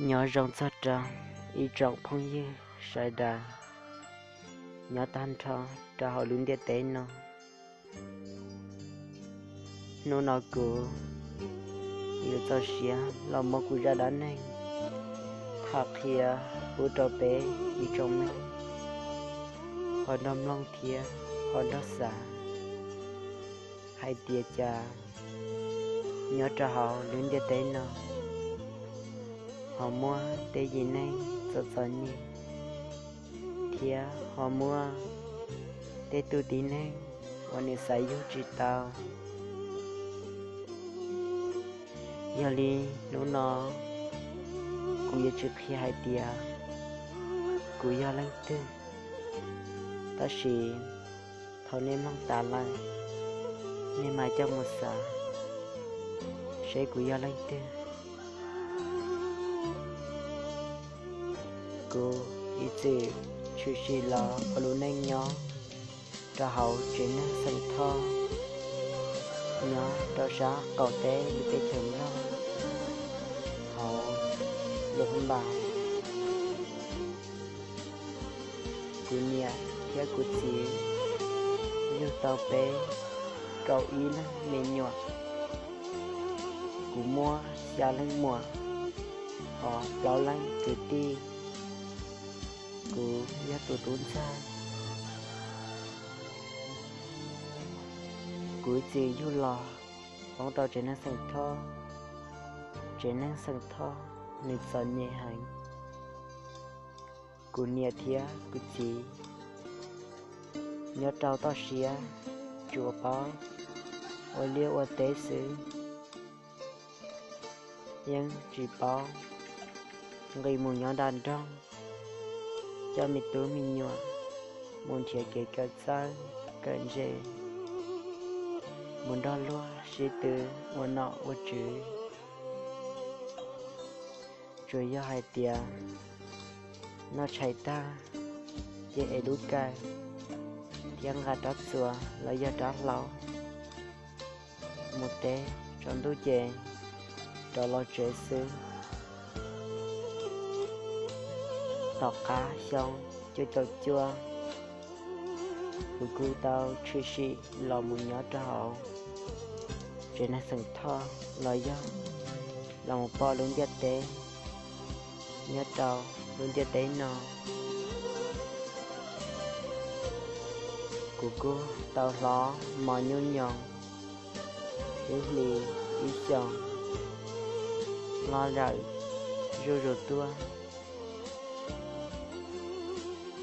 Nyob zoo txog rau ib tsoom phooj ywg sawv daws nyob tag nrho rau hauv lub ntiaj teb no. Hnub no kuv yuav txaus siab los muab kuv zaj dab neeg tham qhia pub rau peb ib tsoom mloog ho nrog mloog thiab ho nrog xav hais tias cas nyob rau hauv lub ntiaj teb no ho muaj tej yim neeg txom txom nyem thiab ho muaj tej tug tib neeg uas nws xav yug tsis tau. Yog li hnub no kuv yuav tsis qhia hais tias kuv yog leej twg, tab sis thaum nej mloog tas lawm, nej mam coj mus xav seb kuv yog leej twg. Kuv ib txwm tshwm sim los ua lub neej nyob rau hauv tsev neeg xeem Thoj, nyob rau sab qaum teb lub teb chaws Nplog, hauv Luam Npas. Kuv niam thiab kuv txiv yug tau peb kaum ib leeg me nyuam. Kuv muaj xya leej muam, ho plaub leej kwv tij. Kuv yog tus tub ntxawg. Kuv txiv yug los poob rau tsev neeg xeem Thoj. Tsev neeg xeem Thoj nws txom nyem heev. Kuv niam thiab kuv txiv nyob rau toj siab, tsuas paub ua liaj ua teb xwb, yeej tsis paub nqis mus nyob nram nroog coj me tub me nyuam mus nrhiav kev kawm txawj kawm ntse, mus nrog luag sib tw ua nom ua tswv. Tsuas yog hais tias noj tshais tag ces ev lub kawm thiab nqa rab txuas los yog rab hlau mus teb tsaus ntuj ces rov los tsev xwb. Tom qab xyoo cuaj caum cuaj, kuv kuj tau tshwm sim los mus nyob rau hauv tsev neeg xeem Thoj los yog los mus pom lub ntiaj teb nyob rau lub ntiaj teb no. Kuv kuj tau hlob mos nyuj nyoos ib hlis ib xyoos, loj lawm zuj zus tuaj.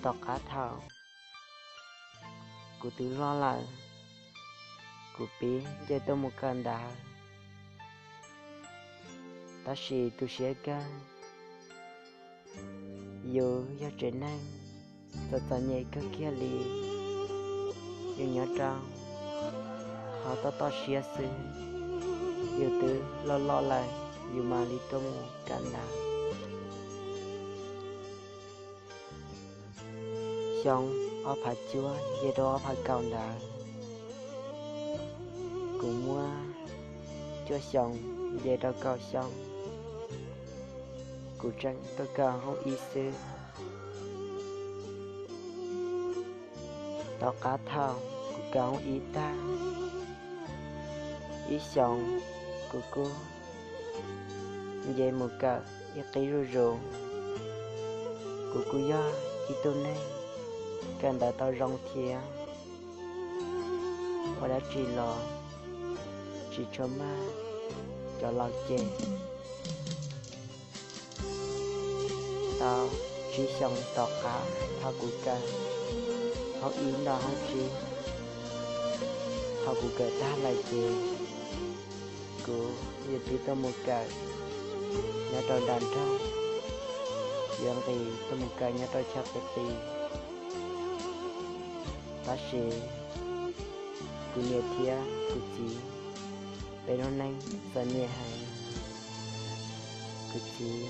Tom qab thaum kuv twb loj lawm, kuv pib nce tuaj mus kawm ntawv, tab sis tu siab kawg, yus yog tsev neeg txom txom nyem kawg kiag li. Yus nyob rau hauv toj toj siab xwb, yus twb loj loj lawm yus mam li tuaj mus kawm ntawv. Xyoo ob phav cuaj nce rau ob phav kaum ntawd, kuv muaj cuaj xyoos nce rau kaum xyoo, kuv tseem tuaj kawm hoob ib xwb. Tom qab thaum kuv kawm hoob ib tag, ib xyoos kuv kuj nce mus kawm ib qib zuj zus. Kuv kuj yog ib tug neeg kawm ntawv tau zoo thiab, ua dab tsi los tsis tshua mag cov laus cem. Tau tsib xyoos tom qab thaum kuv kawm hoob ib nto hoob tsib, thaum kuv kawm tag lawm ces kuv yuav twb tuaj mus kawm nyob rau nram nroog, yuav nqis tuaj mus kawm nyob rau chaw qis qis. Tab sis kuv niam thiab kuv txiv peb lub neej txom nyem heev. Kuv txiv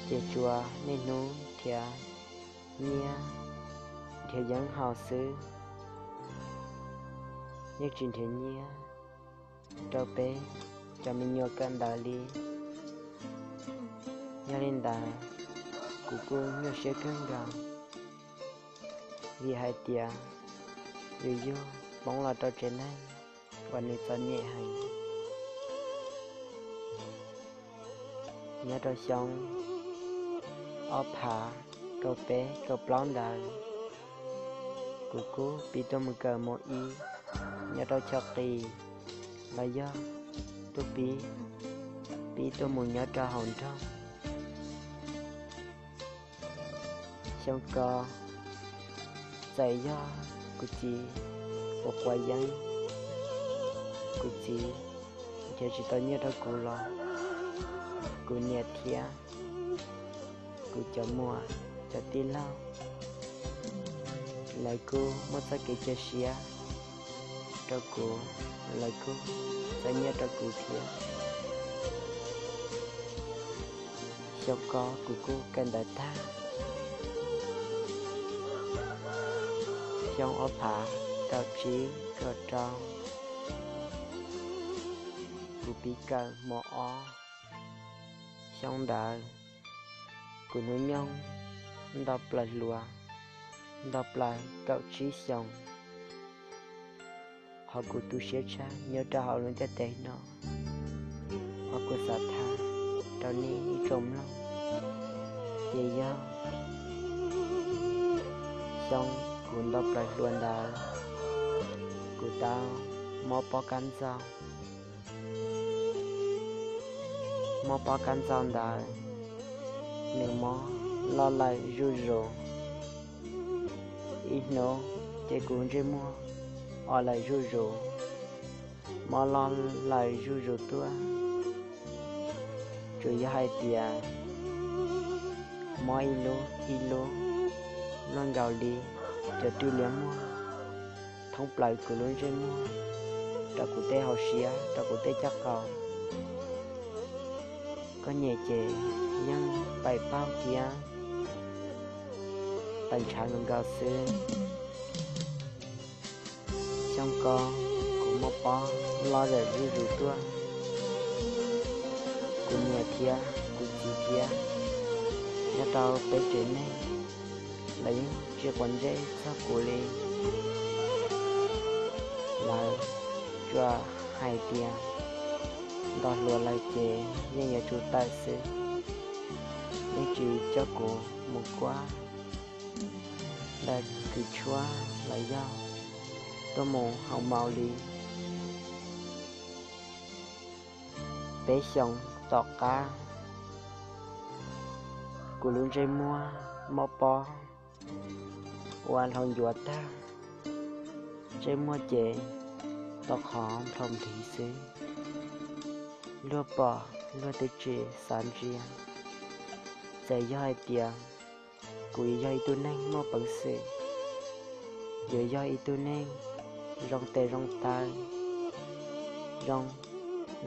ces tsuas niaj hnub nrhiav nyiaj, nrhiav yeeb haus xwb, yeej tsis nrhiav nyiaj rau peb cov me nyuam kawm ntawv li. Yog li ntawd, kuv kuj nyuaj siab kawg nkaus, vim hais tias yus yug poob los rau tsev neeg uas nws txom nyem heev. Nyob rau xyoo ob phav kaum peb kaum plaub ntawd, kuv kuj pib tuaj mus kawm mus ib nyob rau chaw qis, los yog tuaj pib, pib tuaj mus nyob rau hauv nroog. Xyoo ko, txawm yog kuv txiv quav quav yeeb, kuv txiv nrhiav tsis tau nyiaj rau kuv los, kuv niam thiab kuv cov muam cov tij laug, lawv kuj muaj txoj kev cia siab rau kuv, lawv kuj txawb nyiaj rau kuv thiab. Xyoo ko kuv kuj kawm ntawv tag. Xyoo ob phav kaum tsib kaum rau, kuv pib kawm mos ob. Xyoo ntawd, kuv hnub nyoog nto plaws hluas, nto plaws kaum tsib xyoos. Qhov kuv tu siab tshaj nyob rau hauv lub ntiaj teb no, qhov kuv xav tham rau nej ib tsoom mloog, ces yog xyoo kuv nto plaws hluas ntawd, kuv tau mob pob kab ntxaug. Mob pob kab ntxaug ntawd, nws mob loj lawm zuj zus. Ib hnub ces kuv ntsej muag o lawm zuj zus, mob loj lawm zuj zus tuaj. Tsuas yog hais tias mob ib lub ib lub luaj nkaus li cov rwj liab muag thoob plaws kuv lub ntsej muag, rau kuv tej hauv siab, rau kuv tej caj qaum. Koj niam ces yeej paim paug thiab paim ntshav nkaus nkaus xwb. Xyoo ko kuv mob pob loj lawm zuj zus tuaj. Kuv niam thiab kuv txiv thiab nyob rau peb tsev neeg, lawv yeej tsis quav ntsej txog kuv li. Lawv tsuas hais tias nto hluas lawm ces yeej yuav tsum tawm xwb, yeej tsis coj kuv mus kuaj ntawm kws tshuab los yog tuaj mus haus maus li. Peb xyoos tom qab, kuv lub ntsej muag mob pob ua hlau ncuav tag, ntsej muag ces tau qhov nplhau nplig xwb. Luag pom luag twb tsis xav ntsia. Txawm yog hais tias kuv yog ib tug neeg muaj peev xwm, yuav yog ib tug neeg zoo tes zoo taw, zoo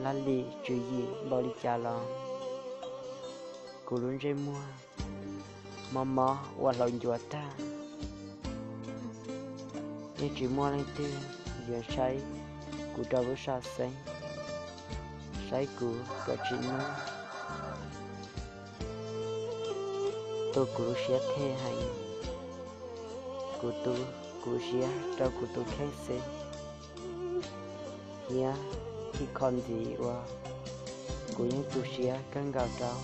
laj lim tswv yim npaum li cas los kuv lub ntsej muag mob mob ua hlau ncuav tag. Yeej tsis muaj leej twg yuav saib kuv rau lub sam xeeb, saib kuv kom tsim nyog. Tu kuv lub siab them heev, kuv tu kuv lub siab rau kuv tus kheej xwb. Thiab ib qho ntxiv uas kuv yeej tu siab kawg nkaus rau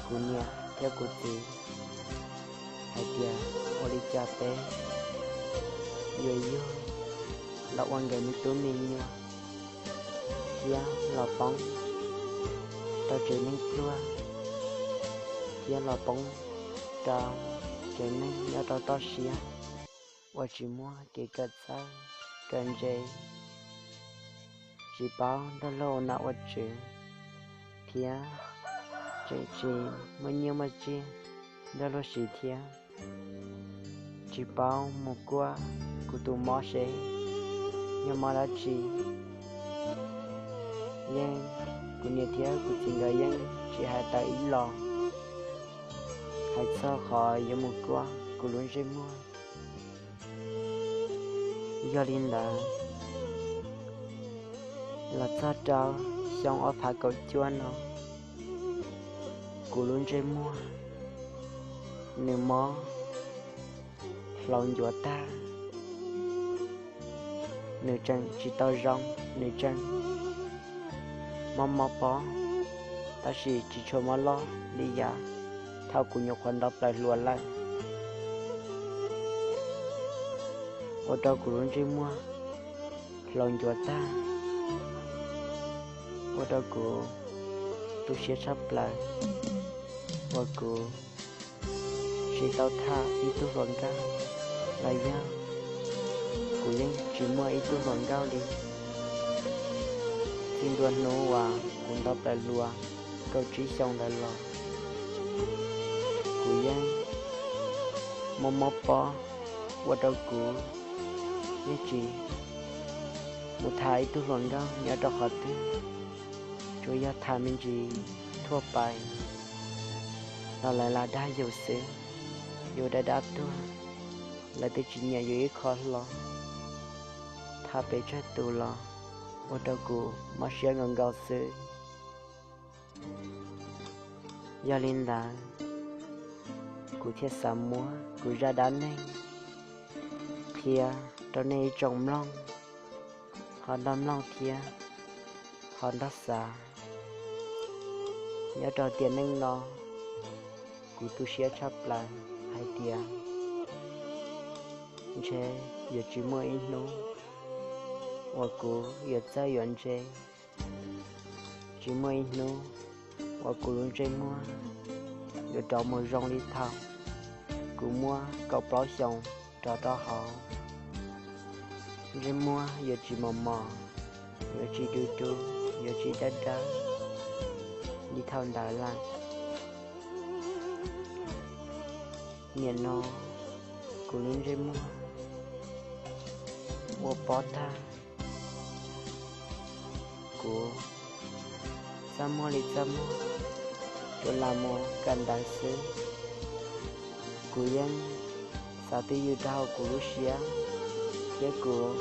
kuv niam thiab kuv txiv hais tias ua li cas peb yuav yug los ua nkawd me tub me nyuam thiab los poob rau tsev neeg pluag thiab los poob rau tsev neeg nyob rau toj siab uas tsis muaj kev kawm txawj kawm ntse, tsis paub nrog luag ua nom ua tswv, thiab tseem tsis muaj nyiaj muaj txiaj nrog luag siv thiab. Tsis paub mus kuaj kuv tus mob seb yog mob dab tsi. Yeej, kuv niam thiab kuv txiv nkawd yeej tsis hais tawm ib los hais txog qhov yuav mus kuaj kuv lub ntsej muag. Yog li ntawd, los txog rau xyoo ob phav kaum cuaj no, Kuv lub ntsej muag nws mob hloov ncuav tag, nws tseem tsis tau zoo, nws tseem mob mob pob, tab sis tsis tshua mob loj li yav thaum kuv nyuam qhuav nto plaws hluas lawm. Ua rau kuv lub ntsej muag hloov ncuav tag, ua rau kuv tu siab tshaj plaws, uas kuv tsis tau tham ib tug hluas nkauj los yog kuv yeej tsis muaj ib tug hluas nkauj li. Txij ntua hnub uas kuv nto plaws hluas kaum tsib xyoos ntawd los, kuv yeej mob mob pob, ua rau kuv yeej tsis mus tham ib tug hluas nkauj nyob rau qhov twg, tsuas yog tham me ntsis thuaj pais los lawv lam dag yus xwb. Yus dab dab tuag, lawv twb tsis nyiam yus ib qho hlo, tham pes tsawg tus los ua rau kuv mob siab nkaus nkaus xwb. Yog li ntawd, kuv thiaj xav muab kuv zaj dab neeg qhia rau nej ib tsoom mloog, ho nrog mloog thiab ho nrog xav. Nyob rau tiam neej no, kuv tu siab tshaj plaws hais tias ntshe yuav tsis muaj ib hnub uas kuv yuav txawj yuav ntse, tsis muaj ib hnub uas kuv lub ntsej muag yuav rov mus zoo li thaum kuv muaj kaum plaub xyoos rov rau hauv. Ntsej muag yuav tsis mos mos, yuav tsis du du, yuav tsis dawb dawb li thaum ntawd lawm. Nim no kuv lub ntsej muag ua pob tag, kuv txaj muag li txaj muag, tsuas lam mus kawm ntawv xwb. Kuv yeej xav twj ywm rau hauv kuv lub siab, thiab kuv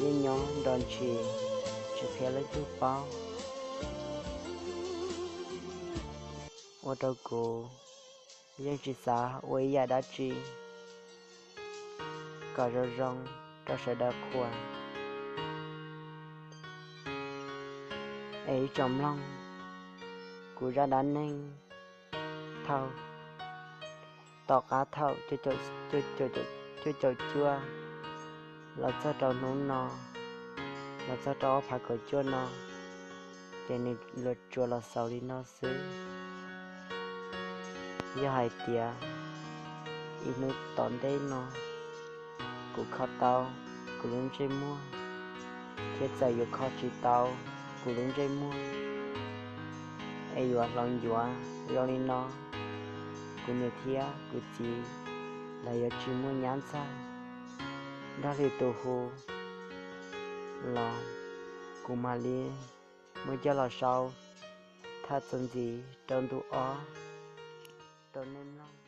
yeej nyob nrog ntshis, tsis qhia leej twg paub, ua rau kuv yeej tsis xav ua ib yam dab tsi kom zoo zoo rau sawv daws qhuas. Es ib tsoom mloog, kuv zaj dab neeg thaum tom qab thaum cuaj caum cuaj los txog rau hnub no, los txog rau ob phav kaum cuaj no, ces nws tsuas los xaus li no xwb. Yog hais tias ib hnub tom ntej no kuv kho tau kuv lub ntsej muag, thiab txawm yuav kho tsis tau kuv lub ntsej muag, es yuav hloov ncuav zoo li no, kuv niam thiab kuv txiv lawv yuav tsis muaj nyab ntxhais nrog lwm tus hu los, kuv mam li muab coj los sau tham txuas ntxiv rau ntu ob rau nej mloog.